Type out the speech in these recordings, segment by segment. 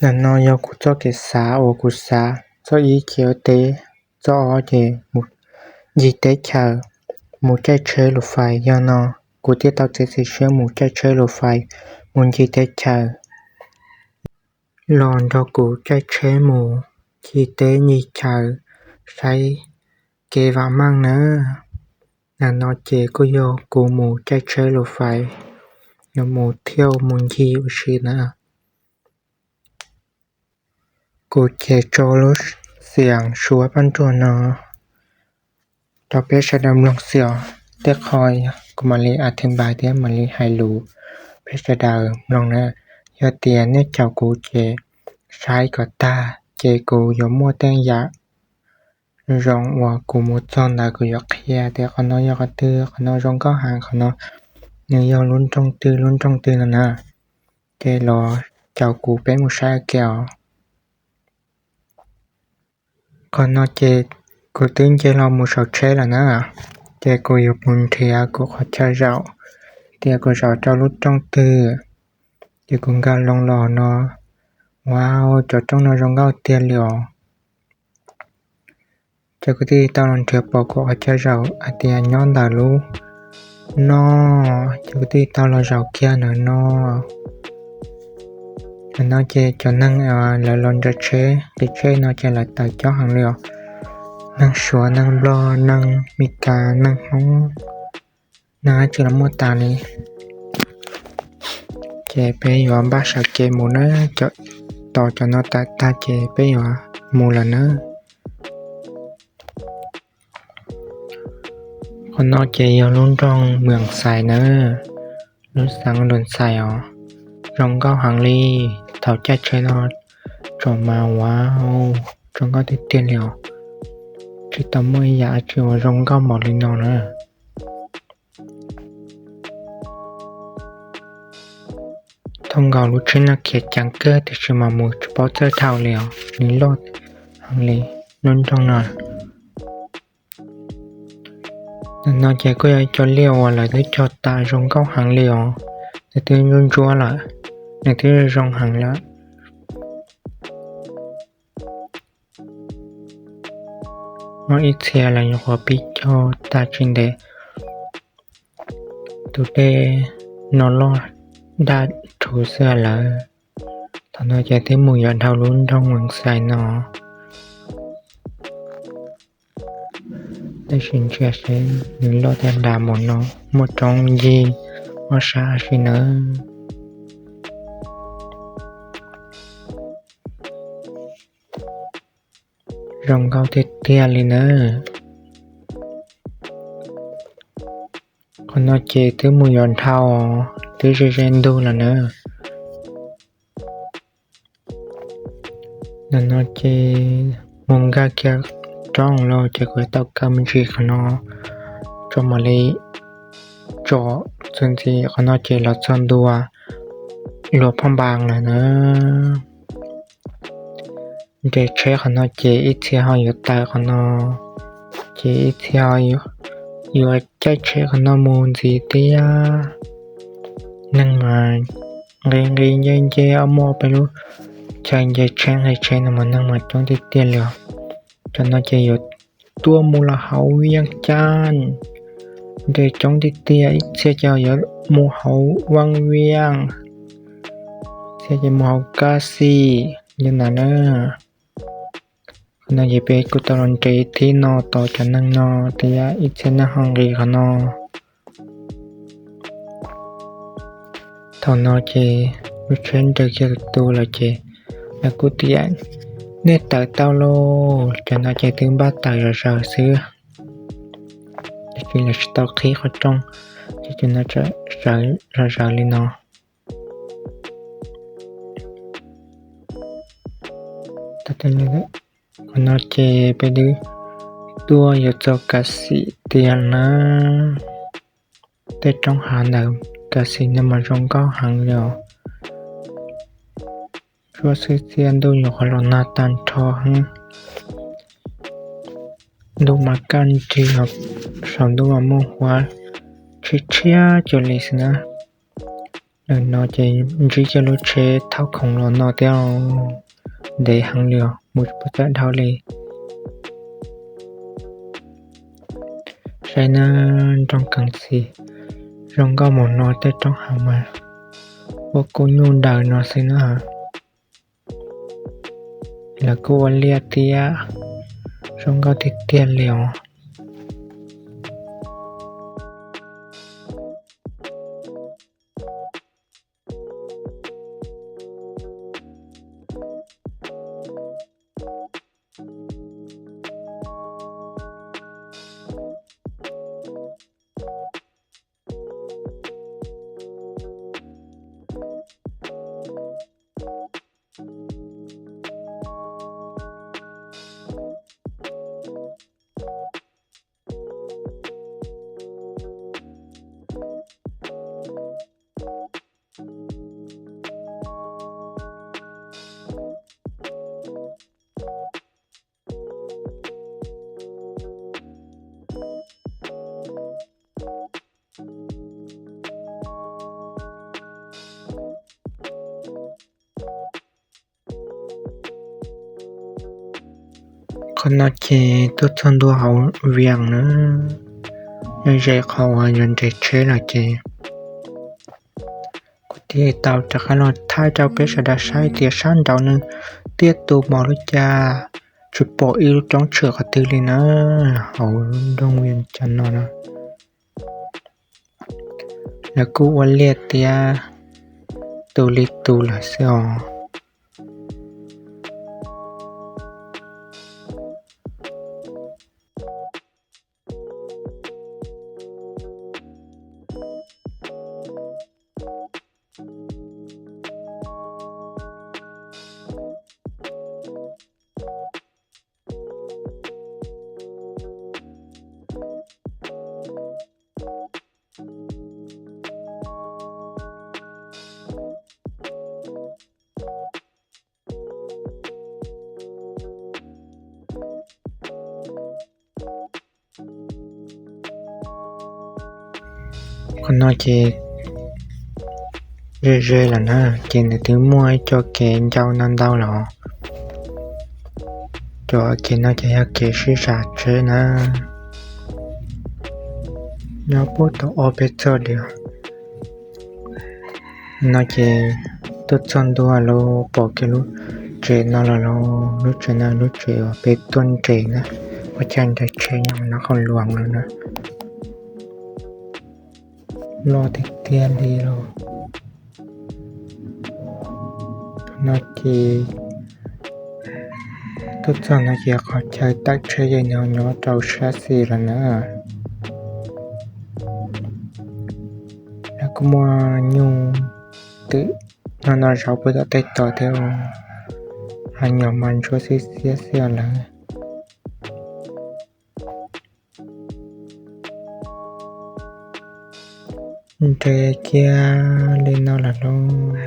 Ntawm no yog kuv txoj kev xav uas kuv xav, txoj ib ces ua teb, txoj ob ces mus ncig teb chaws, mus caij tsheb lus fais. Yog no kuv thiaj tau txiav txim siab mus caij tsheb lus fais, mus ncig teb chaws. Los nrog kuv caij tsheb mus ncig teb ncig chaws, saib kev vam meej na. Ntawm no ces kuj yog kuv mus caij tsheb lus fais, yuav mus thiauj mus ncig ua si na. Kuv ces tso lub xiam suav paj nruag no rau peb sawv daws mloog xwb os. Tej qho kuv mam li a thib npais thiab mam li hais lus peb sawv daws mloog na. Yog tias nej caum kuv ces saib kom tag ces kuv yuav muaj tej yam zoo uas kuv mus txog ntawd kuv yuav qhia tias qhov no yog qhov twg, qhov no zoo nkauj heev, qhov no nws yog lub nroog twg lub nroog twg no na. Ces los caum kuv peb mus saib ua ke os. Qhov no ces kuv twb nce hlo mus saum tsheb lawm na, ces kuv yuav mus nrhiav kuv qhov chaw zaum tias kuv zaum rau lub rooj twg. Ces kuv nkag loo los no, wow, cov rooj no zoo nkauj tiag li os. Ces kuv thiaj tau los nrhiav pom kuv qhov chaw zaum hais tias nyob ntawm lub no, ces kuv thiaj tau los zaum kiag ntawm no. Ntawm no ces cov neeg lawv los nrhiav tsheb, nqis tsheb no ces lawv tawm coob heev li os. Neeg Suav, neeg Nplog, neeg Meskas, neeg Hmoob, neeg dab tsi los muaj tas li. Ces peb yuav npaj sawv kev mus na, tos cov no tawm tag ces peb yuav mus lawm na. Qhov no ces yog lub nroog Muas Xais na, lub xeev Luas Xais os. Zoo nkauj heev li, thaum caij tsheb no tsom mas ua zoo nkauj tiag tiag li os. Tsis tau muaj ib yam dab tsi uas zoo nkauj npaum li no na. Thooj nkaus lub tsheb no khiav ceev kawg tiam sis mas mus tsis paub txawj dhau li os, nws loj heev li lub nroog no. Ntawm no ces kuj yog ib co liaj uas lawv twb cog tas zoo nkauj heev li os, nws twb ntsuab ntsuab lawm, nws twb zoo heev lawm. Muaj ib txhia los nyuam qhuav pib cog tag tsis ntev, tus dej no loj daj rhuv xwb lawm. Thaum no ces twb mus yuav dhau lub nroog Muas Xais no. Tab sis ntsia seb nws loj tiag npaum no, muaj roob ncig ob sab si nawb. Zoo nkauj tiag tiag li nawb. Qhov no ces twb mus yuav dhau, twb ze ze ntug lawm nawb. Ntawm no ces mus nkag kiag roob los ces kuv tau kaw me ntsis qhov no tso mam li tso txuas ntxiv. Qhov no ces los txog ntua Luas Phaj Npas lawm na. Nres tsheb qhov no ces ib txhia ho yuav taws qhov no, ces ib txhia ho yuav caij tsheb qhov no mus ntxiv thiab. Neeg mas nqi nqi nce nce, muaj peb lub chaw nce tsheb nqis tsheb no mas neeg mas coob tiag tiag li os. Cov no ces yuav tuaj mus los hauv Viaj Caj, nres coob tiag tiag. Ib txhia ces yuav mus hauv Vaj Viaj, txhia ces mus hauv Kab Xis li ntawd na. Qhov no ces peb kuj tau los nres thib no tos cov neeg no thiab ib txhia neeg ho nqis qhov no. Thaum no ces lub tsheb nres kiag tus tu lawm ces lawv kuj tias nej tawm tau lauj. Cov no ces twb npaj tawm zom zaws xwb, tiam sis lawv tsis tau qhib qhov rooj, ces cov no tseem sawv zom zaws li no. Qhov no ces peb twb tuaj yuav txog Kab Xis tiag na. Tej roob hav ntawm Kab Xis no mas zoo nkauj heev li os. Suab xwb txiaj ntuj nyuam qhuav los nag tag nrho heev. Ntuj mas kaj nrig, saum ntuj mas muaj huab tshiab tshiab cuag li xwb na. Lawm no ces ntsib cov lub tsheb thauj khoom los no thiab, ntev heev li os, mus tsis txawj dhau li. Saib na, nroog Kees Xis zoo nkauj mus no tej roob hav mas ua kub nyuj daws no xwb na. Lawv kuj ua liaj thiab, zoo nkauj tiag tiag li os. Qhov no ces tuaj txog ntua hauv Vias na, ze qhov uas yuav nres tsheb lawm ces kuv thiaj tau rov qab los thaij rau peb sawv daws saib tias sab nraud nws tiaj tus npaum li cas, tsis pom ib lub roob tshwm qhov twg li na, hauv nroog Vias cov no na. Lawv kuj ua liaj thiab, tu li tu lawm xwb os. Qhov no ces ze ze lawm na, ces nws twb muaj ib co kev ncau ntau ntau los. Cov kev no ces yog kev sib sam tsheb na, nyob puag tau ob peb txoj li. No ces tuaj txog ntua los pom kiag lub tsev no los, lub tsev no lub tsev uas peb tuaj nres na, ua chaw nres tsheb nyob Nab Qhoos Luas no na. Loj tiag tiag li los. No ces tuaj txog no ces qhov chaw tawm tsheb ces nyob rau sab xis lawm na. Lawv kuj muaj nyuj twm no no zov puag tom tej tod thiab, hais nyom mas ntsuab xiab xiab xwb os lawv. Nres kiag li no lawm lauj.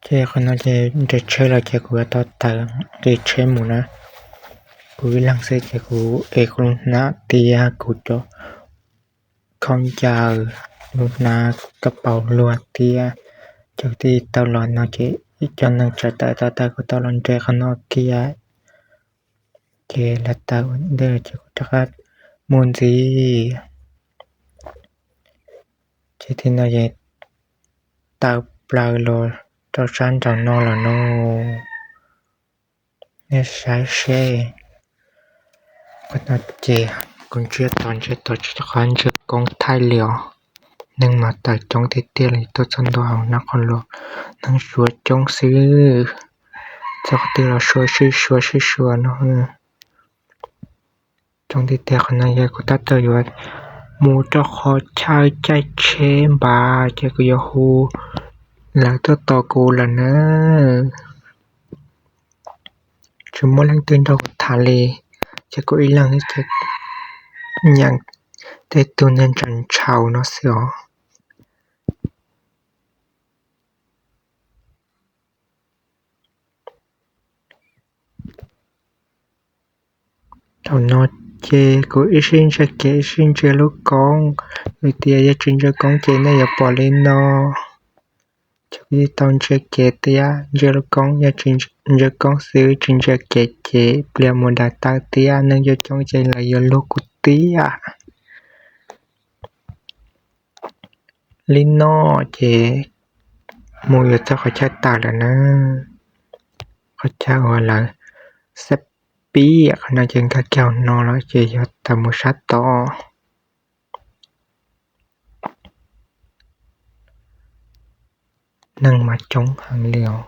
Ces qhov no ces nres tsheb lawm ces kuv yuav tau tawm nqis tsheb mus na. Kuv ib leeg xwb ces kuv ev kuv lub hnab thiab kuv cov khaub ncaws, lub hnab, kuv kab paus luag thiab cov kwv tij tau los no ces ib co neeg tsa tawm tau tawm kuv tau los nres qhov no kiag. Ces lawv tawm ua ntej ces kuv rov qab mus ntxiv. Ces tib no ces tawm plaws los rau sab nraum no lawm no. Nej saib seb, qhov no ces kuv ntsia tod ntsia tod tsis rov qab ntsia koob thaij li os. Neeg mas tawm coob tiag tiag li, tuaj txog ntua hauv Nab Qhoos Luas neeg suav coob xwb. Txog qhov twg los suav sib suav sib suav no. Coob tiag tiag, qhov no yog kuv tab tom yuav mus rau qhov chaw caij tsheb npaj ces kuv yuav hu lawv tuaj tos kuv lawm na. Tsis muaj leej twg nrog kuv tham li, ces kuv ib leeg ces nyeem tej tug niag ntshaus ntshaus no xwb os. Thaum no ces kuv ib sij ntsia kev ib sij ntsia lub koob, vim tias yog tsis ntsia koob ces nej yuav pom li no. Ces kuv yeej tau ntsia kev thiab ntsia lub koob, yog tsis ntsia koob xwb tsis ntsia kev ces pliag mus daim tawv thiab neeg coob coob ces lawv yuav luag kuv thiab. Li no ces mus yuav txog qhov chaw tawm lawm na. Qhov chaw uas lawv xab pib qhov no ces nkag kiag hauv no lawm ces yog tawm mus sab tod. Neeg mas coob heev li os.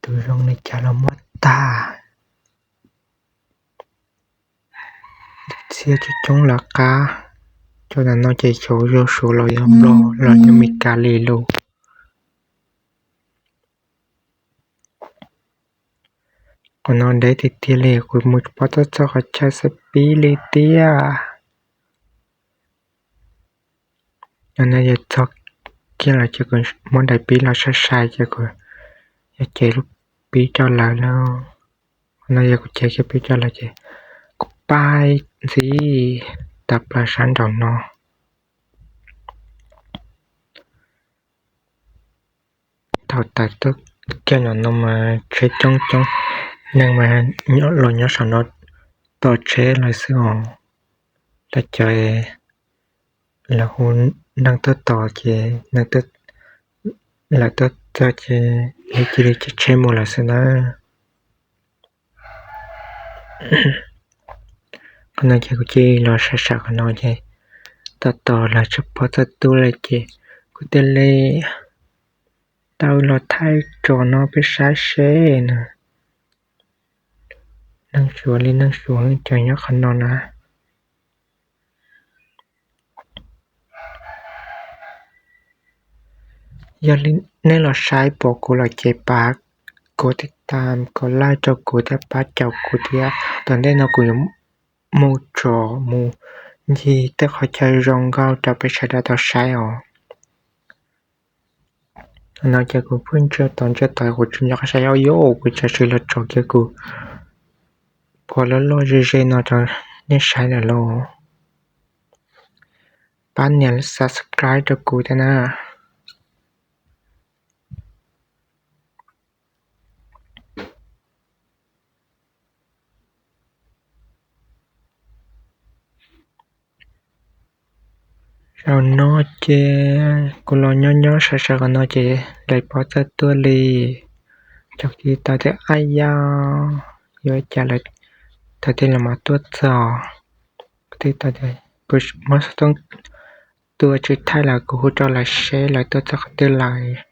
Tus zoo li cas los muaj tag. Txhiab coob coob lawv qab. Cov ntawm no ces xyov yog Suav los yog Nplog los yog Meskas li lus. Qhov no deb tiag tiag li, kuv mus tsis paub txog qhov chaw xab pib li thiab. Yog no yog txog kiag lawm ces kuv muab daim pib los saib sai ces kuv yuav cev lub pib rau lawv na. Qhov no yog kuv cev kiag pib rau lawv ces kuv pais ntxiv tawm plaws sab nraum no. Thaum tawm tuaj kiag no mas tsheb coob coob, neeg mas los nyob saum no tos tsheb lawm xwb os. Lawv cov, lawv hu neeg tuaj tos ces lawv tuaj txog ces lawv cia li caij tsheb mus lawm xwb na. Qhov no ces kuv cia li los saib saib qhov no ces tos tos lawv tsis paub txog tuaj li ces kuv thiaj li tau los thaij tso no peb saib seb na. Neeg Suav li neeg Suav ces nyob qhov no na. Yog li nej los saib pom kuv lawm ces pab kuv tiv tam kuv like rau kuv thiab pab caum kuv thiab. Tom ntej no kuv yuav mus tsom mus ncig tej qhov chaw zoo nkauj rau peb sawv daws tau saib os. No ces kuv pheej ntsia tod ntsia tod kuv tsis nco qab saib os, kuv tsam sim los tsom kiag kuv pom loj loj ze ze no rau nej saib lawm lauj. Pab nias subscribe rau kuv thiab na. Zaum no ces kuv los nyob nyob sawv sawv qhov no ces lawv pov txawj tuaj li. Cov tiv tau tias ab yau, yuav cas lawv tau tej los mas tuaj txog. Kuv tiv tau tias kuv muab xov tooj tua tsis thaij lawm, kuv hu rau lawv seb lawv tuaj txog qhov twg lawm.